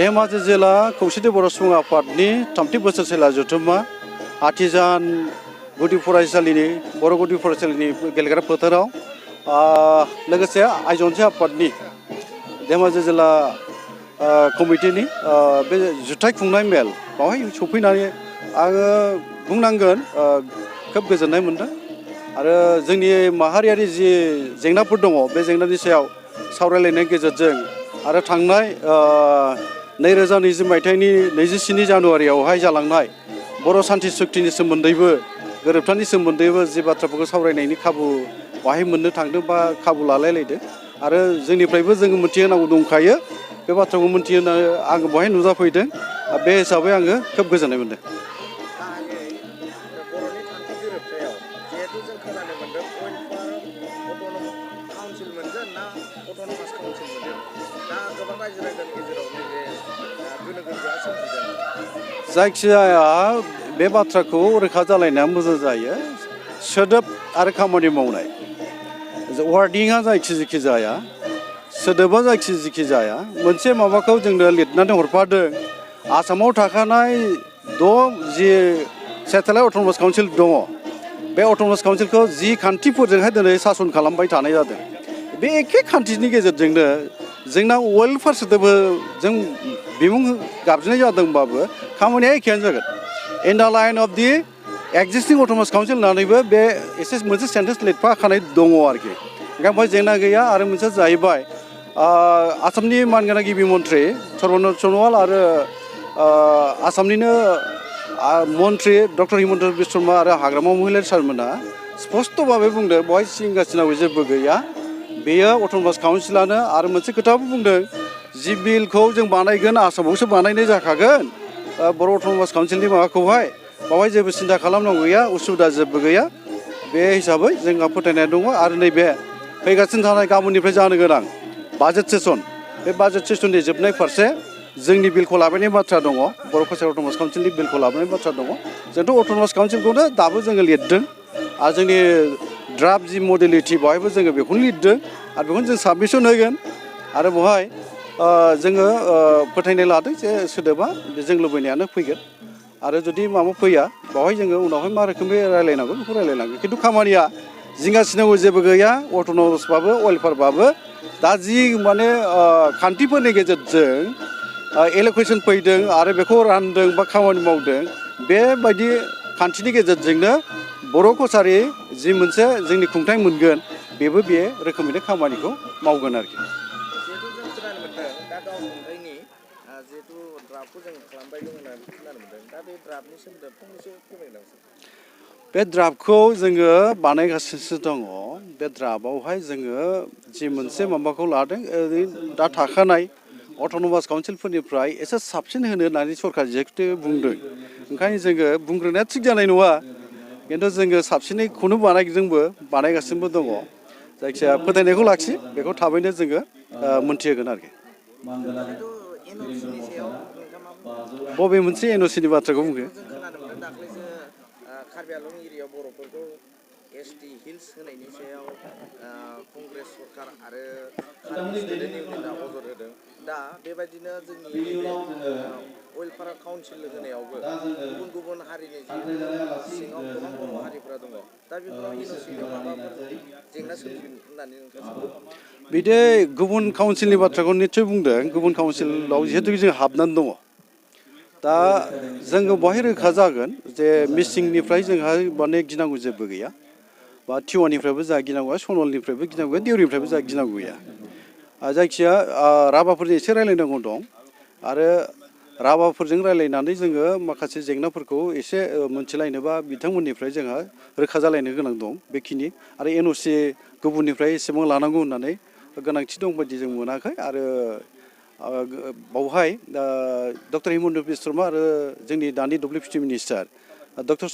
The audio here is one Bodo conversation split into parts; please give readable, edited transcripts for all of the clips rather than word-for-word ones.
धेमाजि जिल्ला खौसेथि बर' सुबुं आफादनि 30 बोसोरसेला जथुम्मा आथिजान गुदि फरायसालिनि बर' गुदि फरायसालिनि गेलेग्रा फोथाराव लोगोसे आइजनसे आफादनि धेमाजि जिल्ला कमिटिनि बे जुथाइ खुंनाय मेल बावहाय सफैनानै आङो बुंनांगोन खोब गोजोननाय मोनदों आरो जोंनि माहारियारि जि जेंनाफोर दङ बे जेंनानि सायाव सावरायलायनायनि गेजेरजों आरो थांनाय 2020 मायथाइनि 27 जानुवारियावहाय जालांनाय बर' सान्थि सुक्तिनि सोमोन्दैबो गोरोबथानि सोमोन्दैबो जि बाथ्राफोरखौ सावरायनायनि खाबु बाहाय मोननो थांदों बा खाबु लालायलायदों आरो जोंनिफ्रायबो जोङो मिथिहोनांगौ दंखायो बे बाथ्राखौ मिथिहोनो आङो बेवहाय नुजाफैदों बे हिसाबै आङो खोब गोजोननाय मोनदों। बर'नि थामथि गोरोबथायाव जिहेतु जों खोनानो मोन्दों वेलफेयार अट'नमास काउन्सिल मोनगोन ना अट'नमास काउन्सिल मोनगोन दा गोबां रायजो राजानि गेजेराव नैबे गोनो गोथोआ सोमजिदों। जायखिजाया बे बाथ्राखौ रोखा जालायनाया मोजां जायो सोदोब आरो खामानि मावनाय वार्डिंआ जायखि जाया सोदोबा जायखि जाया मोनसे माबाखौ जोंनो लिरनानै हरफादों आसामाव थाखानाय जि सेटेलाइट अट'नमास काउन्सिल दङ बे अट'नमास काउन्सिलखौ जि खान्थिफोरजोंहाय दिनै सासन खालामबाय थानाय जादों बे एखे खान्थिनि गेजेरजोंनो जोंना वेलफेयार सोदोबो जों बिमुं गाबज्रिनाय जादोंबाबो खामानिया एखेयानो जागोन in the line of the existing autonomous council होननानैबो बे एसे मोनसे सेन्टेन्स लिरफाखानाय दङ आरोखि ओंखायनो बेवहाय जेंना गैया आरो मोनसेया जाहैबाय आसामनि मानगोनां गिबि मन्थ्रि सर्बानन्द सन'वाल आरो आसामनिनो मन्थ्रि डक्टर हिमन्त बिश्व शर्मा आरो हाग्रामा महिलारि सारमोना स्पस्त'भाबै बुंदों बेवहाय जिंगा सिनांगौ जेबो गैया बेयो अट'नमास काउन्सिलानो आरो मोनसे खोथाबो बुंदों जि बिलखौ जों बानायगोन आसामावसो बानायनाय जाखागोन बर' अट'नमास काउन्सिलनि माबाखौहाय बेवहाय जेबो सिन्था खालामनांगौ गैया उसुबिदा जेबो गैया बे हिसाबै जोंहा फोथायनाय दङ आरो नैबे फैगासिनो थानाय गाबोननिफ्राय जानो गोनां बाजेट सेसन बे बाजेट सेसननि जोबनाय फारसे जोंनि बिलखौ लाबोनाय बाथ्रा दङ बर' कालचार अट'नमास काउन्सिलनि बिलखौ लाबोनाय बाथ्रा दङ जोंथ' अट'नमास काउन्सिलखौनो दाबो जोङो लिरदों आरो जोंनि ड्राफ्ट जि मडेलिटि बेवहायबो जोङो बेखौनो लिरदों आरो बेखौनो जों साबमिसन होगोन आरो बेवहाय जोङो फोथायनाय लादों जे सोदोबा जों लुबैनायानो फैगोन आरो जुदि माबा फैया बेवहाय जोङो उनावहाय मा रोखोमै रायलायनांगौ बेखौ रायलायनांगोन खिन्थु खामानिया जिंगा सिनांगौ जेबो गैया अट'नमासबाबो वेलफेयारबाबो दा जि माने खान्थिफोरनि गेजेरजों एल'केसन फैदों आरो बेखौ रानदों बा खामानि मावदों बेबायदि खान्थिनि गेजेरजोंनो बर' कसारि जि मोनसे जोंनि खुंथाइ मोनगोन बेबो बे रोखोमैनो खामानिखौ मावगोन आरोखि। जिहेतु जों खोनानो मोन्दों दा गाव खुंथाइनि जिहेतु ड्राफ्टखौ जों खालामबाय दं होननानै खोनानो मोन्दों दा बे ड्राफ्टनि सोमोन्दै फंनैसो फोरमायलांसै। बे ड्राफ्टखौ जोङो बानायगासिनो दङ बे ड्राफ्टआवहाय जोङो जि मोनसे माबाखौ लादों दा थाखानाय अट'नमास काउन्सिलफोरनिफ्राय एसे साबसिन होनो होननानै सरकार जिहेतु बुंदों ओंखायनो जोङो बुंग्रोनाया थिग जानाय नङा खिन्थु जोङो साबसिनैखौनो बानायगासिनोबो दङ जायखिजाया फोथायनायखौ लाखि बेखौ थाबैनो जोङो मोनथिहोगोन आरोखि। बबे मोनसे एनअसिनि बाथ्राखौ बुंखो? जों खोनानो मोन्दों दाख्लैसो कार्बि आंलं एरियायाव बर'फोरखौ एसटि हिल्स होनायनि सायाव कंग्रेस सरकार आरो कार्बि स्टुडेन्ट इउनियनआ अजद होदों दा बेबायदिनो जोंनि नैबे वेलफेयार काउन्सिल होनायावबो गुबुन गुबुन हारिनि जिहेतु सिङाव गोबां बर' हारिफोरा दङ दा बेफोराव एनअसिजों माबाफोर जेंना सोमजिगोन होननानै नोंथाङा सानो? बिदि गुबुन काउन्सिलनि बाथ्राखौ निस्सय बुंदों गुबुन काउन्सिलाव जिहेतु जों हाबनानै दङ दा जोङो बेवहाय रोखा जागोन जे मिसिंनिफ्राय जोंहा माने गिनांगौ जेबो गैया बा टिवानिफ्रायबो जोंहा गिनांगौ गैया सनवालनिफ्रायबो गिनांगौ गैया देउरिनिफ्रायबो जोंहा गिनांगौ गैया जायखिया राभाफोरजों एसे रायलायनांगौ दं आरो राभाफोरजों रायलायनानै जोङो माखासे जेंनाफोरखौ एसे मोनथिलायनोबा बिथांमोननिफ्राय जोंहा रोखा जालायनो गोनां दं बेखिनि आरो एनअसि गुबुननिफ्राय एसेबां लानांगौ होननानै गोनांथि दं बायदि जों मोनाखै आरो बावहाय डक्टर हिमन्त बिश्व शर्मा आरो जोंनि दानि डेभेलपमेन्ट मिनिस्टार डक्टर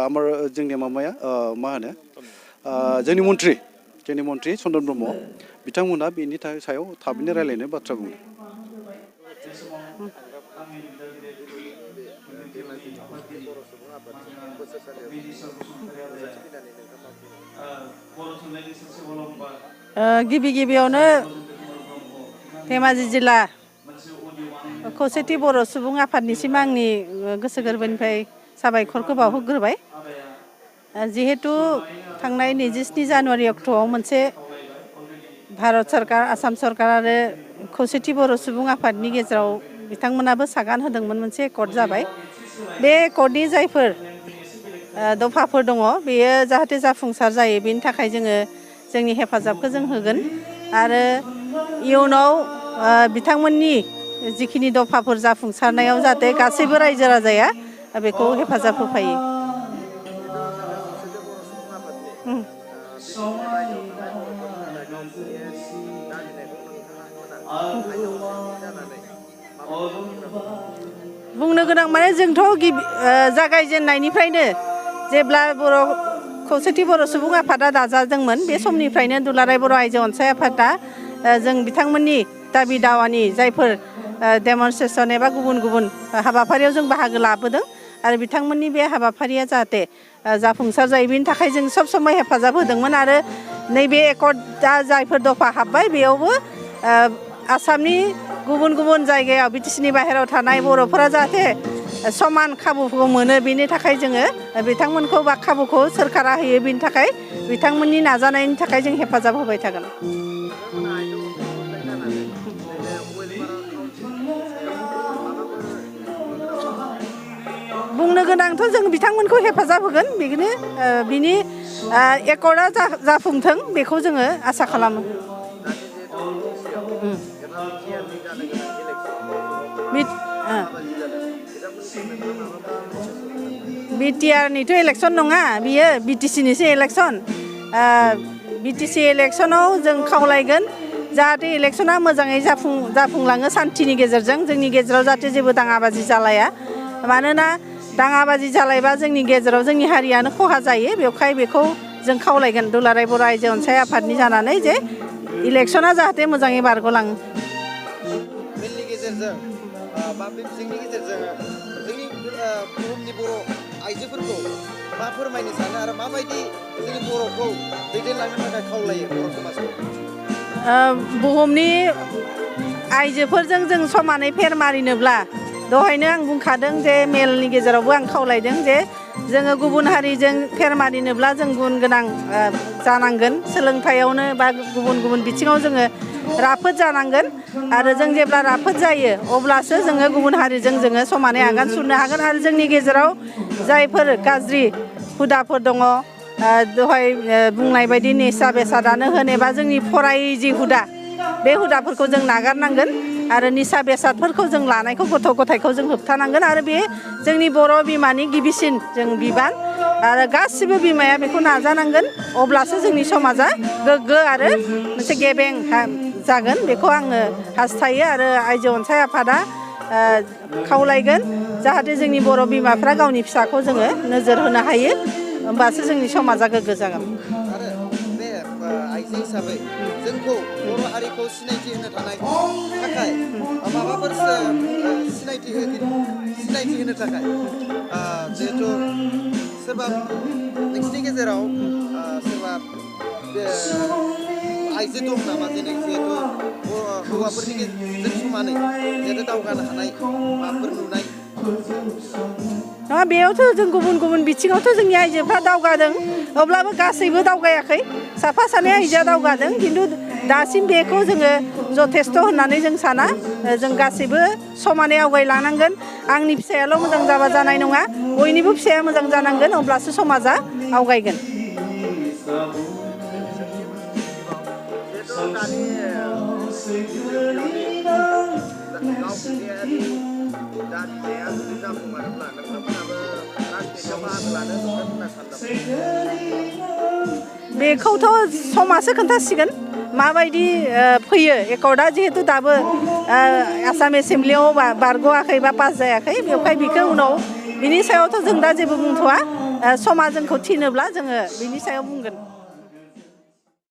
आमार जोंनि माबाया मा होनो जोंनि मन्थ्रि चन्द्रन ब्रह्म बिथांमोनहा बेनि सायाव थाबैनो रायलायनो बाथ्रा बुंदों। दिनैनि नैबे धेमाजि खौसेथि बर' सुबुं आफादसिम बोसोरसालियाव नुजाथिफैनानै नोंथाङा मा बुंनो? गिबियावनो धेमाजि जिल्ला खौसेथि बर' सुबुं आफादनिसिम आंनि गोसो गोरबोनिफ्राय साबायखरखौ बावहरग्रोबाय। जिहेतु थांनाय 27 जानुवारि अक्ट'आव मोनसे भारत सरकार, आसाम सरकार आरो खौसेथि बर' सुबुं आफादनि गेजेराव बिथांमोनाबो सागान होदोंमोन, मोनसे एकर्ड जाबाय। बे एकर्डनि जायफोर दफाफोर दङ बेयो जाहाथे जाफुंसार जायो, बेनि थाखाय जोङो जोंनि हेफाजाबखौ जों होगोन आरो इयुनाव बिथांमोननि जिखिनि दफाफोर जाफुंसारनायाव जाहाथे गासैबो रायजो राजाया बेखौ हेफाजाब होफायो। बुंनो गोनां माने जोंथ' जागायजेननायनिफ्रायनो जेब्ला खौसेथि बर' सुबुं आफादा दाजादोंमोन, बे समनिफ्रायनो दुलाराय बर' आइजो अनसाय आफादा जों बिथांमोननि दाबि दावानि जायफोर डेमनस्ट्रेसन एबा गुबुन गुबुन हाबाफारियाव जों बाहागो लाबोदों आरो बिथांमोननि बे हाबाफारिया जाहाथे जाफुंसार जायो बेनि थाखाय जों सब समय हेफाजाब होदोंमोन आरो नैबे एकर्डआ जायफोर दफा हाबबाय बेयावबो आसामनि गुबुन गुबुन जायगायाव बिटिसिनि बाहेरायाव थानाय बर'फोरा जाहाथे समान खाबुखौ मोनो, बेनि थाखाय जोङो बिथांमोनखौ बा खाबुखौ सोरखारा होयो, बेनि थाखाय बिथांमोननि नाजानायनि थाखाय जों हेफाजाब होबाय थागोन। बुंनो गोनांथ' जों बिथांमोनखौ हेफाजाब होगोन, बेनो बिनि एकर्डआ जाफुंथों बेखौ जोङो आसा खालामो। बिटिआरनिथ' इलेक्सन नङा, बियो बिटिसिनिसो इलेक्सन। बिटिसि इलेक्सनाव जों खावलायगोन जाहाथे इलेक्सना मोजाङै जाफुंलाङो सान्थिनि गेजेरजों, जोंनि गेजेराव जाहाथे जेबो दाङाबाजि जालाया। मानोना दाङाबाजि जालायबा जोंनि गेजेराव जोंनि हारियानो खहा जायो। बेवहाय बेखौ जों खावलायगोन दुलाराय बर' आइजो अनसाय आफादनि जानानै जे इलेक्सना जाहाथे मोजाङै बारग'लाङो। मेलनि गेजेरजों बा बे बिजोंनि गेजेरजों जोंनि बुहुमनि बर' आइजोफोरखौ मा फोरमायनो सानो आरो माबायदि जोंनि बर'खौ दैदेनलांनो थाखाय खावलायो बर' समाजखौ? बुहुमनि आइजोफोरजों जों समानै फेर मारिनोब्ला दहायनो आं बुंखादों जे मेलनि गेजेरावबो आं खावलायदों जे जोङो गुबुन हारिजों फेर मारिनोब्ला जों गुन गोनां जानांगोन, सोलोंथायावनो बा गुबुन गुबुन बिथिङाव जोङो राफोद जानांगोन आरो जों जेब्ला राफोद जायो अब्लासो जोङो गुबुन हारिजों जोङो समानै आगान सुरनो हागोन आरो जोंनि गेजेराव जायफोर गाज्रि हुदाफोर दङ, दहाय बुंनाय बायदि निसा बेसादानो होन एबा जोंनि फरायै जि हुदा, बे हुदाफोरखौ जों नागारनांगोन आरो निसा बेसादफोरखौ जों लानायखौ गथ' गथायखौ जों होबथानांगोन आरो बे जोंनि बर' बिमानि गिबिसिन जों बिबान आरो गासिबो बिमाया बेखौ नाजानांगोन, अब्लासो जोंनि समाजा गोग्गो आरो मोनसे गेबें जागोन। बेखौ आङो हास्थायो आरो आइजो अनसाय आफादा खावलायगोन जाहाथे जोंनि बर' बिमाफ्रा गावनि फिसाखौ जोङो नोजोर होनो हायो, होमबासो जोंनि समाजा गोग्गो जागोन। आरो बे आइजो हिसाबै जोंखौ बर' हारिखौ सिनायथि होनो थाखाय माबाफोर सिनायथि होनो थाखाय जिहेथु सोरबा नोंसिनि गेजेराव सोरबा आइजो दं नामा जिहेतु हौवाफोरनि गेजेरजों समानै जिहेतु दावगानो हानाय माबाफोर नुनाय? नङा, बेयावथ' जों गुबुन गुबुन बिथिङावथ' जोंनि आइजोफ्रा दावगादों, अब्लाबो गासैबो दावगायाखै, साफा सानै आइजोआ दावगादों, खिन्थु दासिम बेखौ जोङो जथेस्थ' होननानै जों साना। जों गासैबो समानै आवगायलांनांगोन। आंनि फिसायाल' मोजां जाबा जानाय नङा, बयनिबो फिसाया मोजां जानांगोन, अब्लासो समाजा आवगायगोन। बेखौथ' समासो खोन्थासिगोन माबायदि फैयो। एकर्डआ जिहेतु दाबो आसाम एसेम्ब्लियाव बारग'आखै बा पास जायाखै, बेवहाय बेखौ उनाव बिनि सायावथ' जों दा जेबो बुंथ'वा, समा जोंखौ थिनोब्ला जोङो बिनि सायाव बुंगोन।